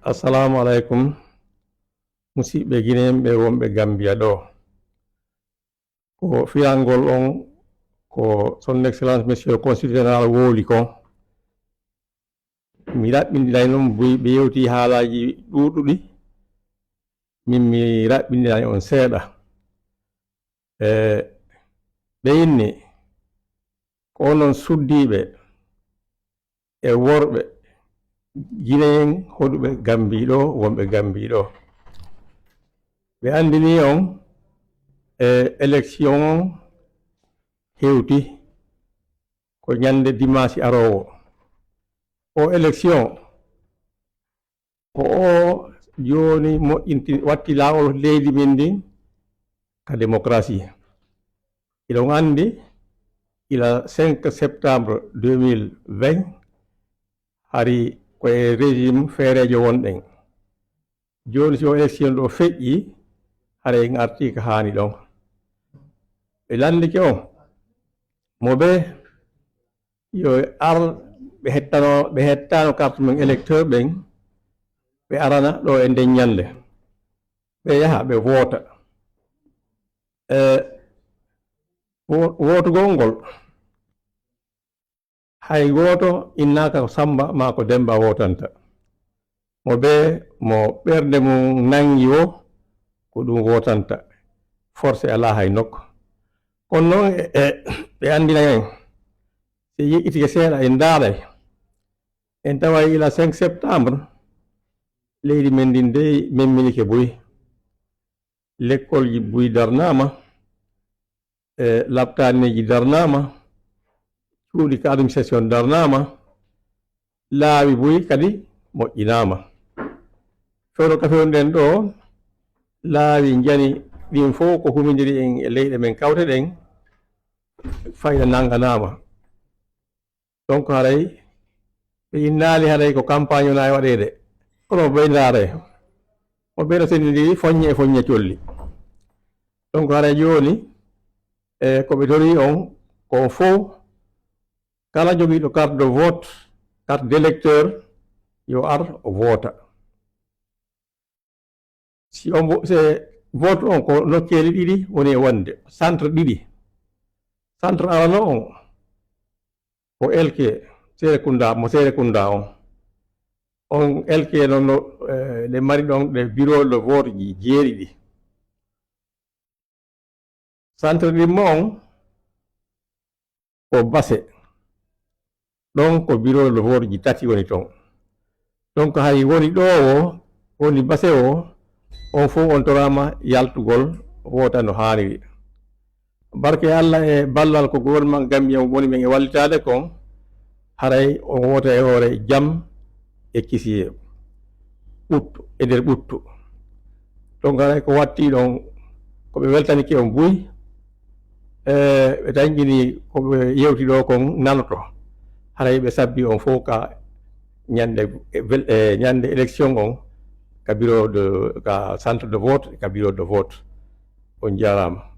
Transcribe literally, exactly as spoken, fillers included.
Assalamu alaikum, musidɓe Guinéen ɓe wonɓe Gambia ɗo. Ko firangol on ko Son Excellence Monsieur le Consul Général wowli kon. Mi raɓɓindiray non buy ɓe yewti haalaaji ɗuuɗuɗi. Min mi raɓɓindiray on seeɗa. E ɓe inni ko onon suddiiɓe e worɓe Guinéen hoɗuɓe Gambi ɗo, wonɓe Gambi ɗo. Ɓe anndini on e élection on hewti ko ñande dimanche aroowo. O élection ko o jooni moƴƴinti, watti laawol leydi men ndin ka démocratie. Hiɗon anndi, ila cinq septembre deux mille vingt, hari ko e régime feereejo wonɗen. Jooni, si o élection ɗo feƴƴi, haray en artii ka haani ɗon. Ɓe lanndike on, mo ɓe yo ar, ɓe hettano, ɓe hettano carte men électeur ɓen, ɓe arana ɗo e nden ñande. Ɓe yaha, ɓe voota. E wo-, wootugol ngol, hay gooto innaaka ko Samba maa ko Demba wootanta. Mo ɓe, mo ɓernde mum nangi wo, ko ɗum wootanta. Forcé alaa hay nokku. Kono noon, e, e, ɓe anndina en, si yeƴƴitike seeɗa, en ndaaray, en taway ila cinq septembre, leydi men ndin dey memminike buy. Lekkolji buy darnaama, e, laptaneeji darnaama, cuuɗi ka administration darnaama, laawi buy kadi moƴƴinaama. Fewndo ka fewndo ɗen ɗo, laawi njani ɗin fof ko humindiri en e leyɗe men kawte ɗen, fayda nannganaama. Donc haray ɓe innaali haray ko campagne wona e waɗeede. Kono ɓe ndaare. Mo ɓe no senndindiri foññe e foññe colli. Donc haray jooni, e ko ɓe tori on, ko on fof, kala jogiiɗo carte de vote, carte d'électeur, yo ar o voota. Si on vo-, se vote on ko nokkeeli ɗiɗi woni e wonde, centre ɗiɗi. Centre arano on ko L K, Serekunda, mo Serekunda on. On L K noon no, eh, ɗe mari ɗon ɗe bureau de vote ji jeeɗiɗi. Centre ɗimmo on ko Base. Ɗon ko bureau de vote ji tati woni ton. Donc hay woni ɗo o, woni Base o, on fof on toraama yaltugol woota no haaniri. Barke Allah e ballal ko gouvernement Gambia woni men e wallitaade kon, haray on woota e hoore jam e kisiyee. Ɓuttu, e nder ɓuttu. Donc haray ko watti ɗon, ko ɓe weltanike on buy, e ɓe dañƴini ko ɓe yewti ɗo kon nanoto. Haray ɓe sabbi on fof ka ñande, e wel-, e ñande élection on, ka bureau de, ka centre de vote, ka bureau de vote. On jaaraama.